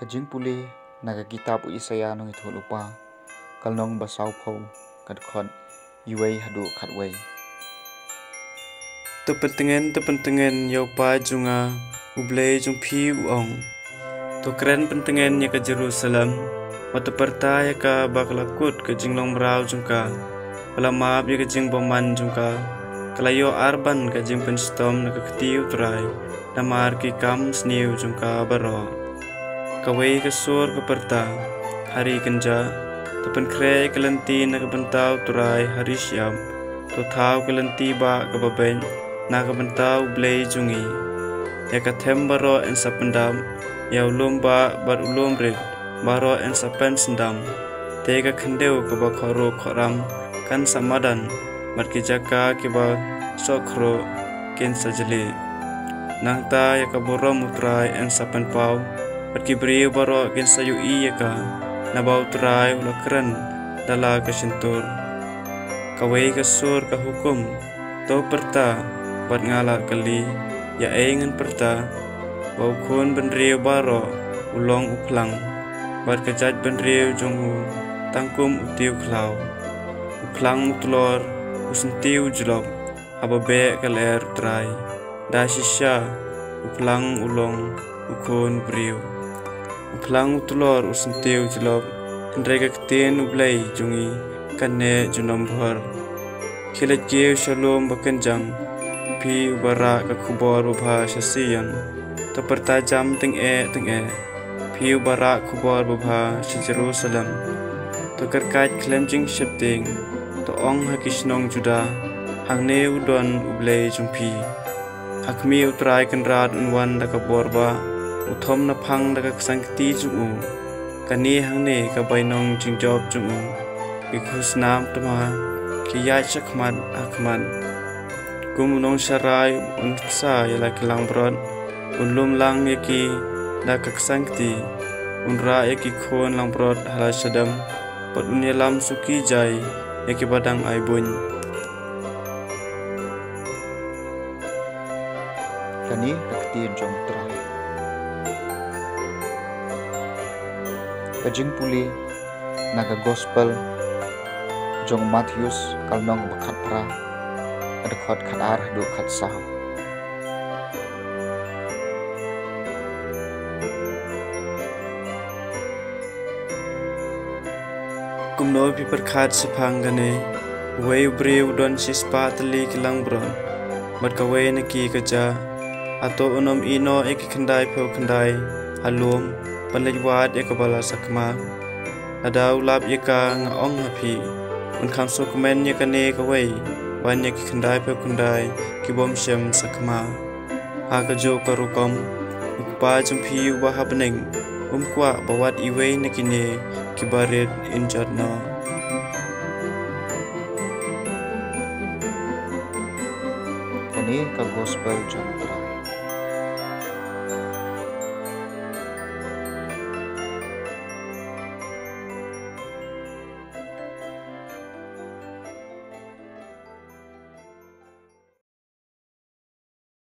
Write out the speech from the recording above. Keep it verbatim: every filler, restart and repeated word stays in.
Ka jingpule na ka kitab u Isaïah nongïathuhlypa, ka lynnong ba sawphew, ka dkhot uwei haduh khatwei. To pyntngen, to pyntngen ïa u paid jong nga, u Blei jong phi u ong. To kren pyntngen ïa ka Jerusalem, bad to pyrta ïa ka ba ka la kut ka jinglong mraw jong ka, ba la map ïa ka jingbymman jong ka, ka la ïoh arban ka jingpynshitom na ka kti u Trai, namar ki kam sniew jong ka baroh. Kawei ka sur ka pyrta, ha ri kynjah, to pynkhreh ïa ka lynti na ka bynta u Trai ha ri shyiap, to thaw ka lynti bah kaba beit na ka bynta u Blei jong ngi. Ïa ka them baroh yn sa pyndap, ïa u lum bah bad u lum rit baroh yn sa pynsyndam. Te ka khyndew kaba khruh khram kan sa madan, bad ki jaka kiba soh khruh kin sa jlih. Nangta ïa ka burom u Trai yn sa pynpaw, bad ki briew baroh kin sa ïohi ïa ka, naba u Trai u la kren da la ka shyntur. Kawei ka sur ka hukum, to pyrta, bad nga la kylli, ïa ei ngan pyrta? Ba u khun bynriew baroh u long u phlang, bad ka jaitbynriew jong u tang kum u tiew khlaw. U phlang u tlor, u syntiew u jlop, haba beh ka lyer u Trai. Da shisha u phlang u long u khun briew. U phlang u tlor, u syntiew u jlop, hynrei ka ktien u Blei jong ngi kan neh junom bhor. Khie leit kiew sha lum ba kynjang, phi uba rah ka khubor babha sha Sion. To pyrta jam tyngeh tyngeh, phi uba rah khubor babha sha Jerusalem. To kyrkhat khlem jingsheptieng, to ong ha ki shnong Judah, hangne u don u Blei jong phi. Ha khmih u Trai Kynrad un wan da ka bor bah, u thom naphang da ka ksang kti jong u. Kane hangne ka bainong jingjop jong u. Ki khusnam tma ki ïaid shakhmat hakhmat. Kum u nongsharai un ksa ïa la ki langbrot, un lum lang ïa ki da ka ksang kti, un rah ïa ki khun langbrot ha la shadem, bad un ïalam suki jai ïa kiba dang ai buiñ. Kane ka ktien jong u Trai. Ka jingpule na ka gospel jong u Mathaios, ka lynnong ba khatphra, ka dkhot khatar haduh khatsaw. Kumno phi pyrkhat shaphang kane? Uwei u briew u don shispah tylli ki langbrot, bad kawei na ki ka jah. Hato un ym ïehnoh ïa ki khyndaiphew khyndai ha lum, ban leit wad ïa kaba la sakma? Lada u lap ïa ka, nga ong ha phi, un kham sngewkmen ïa kane kawei ban ïa ki khyndaiphew khyndai ki bym shym sakma. Ha kajuh ka rukom, u Kpa jong phi uba ha bneng um kwah ba wat iwei na kine kiba rit in jot noh. Kane ka gospel jong u Trai.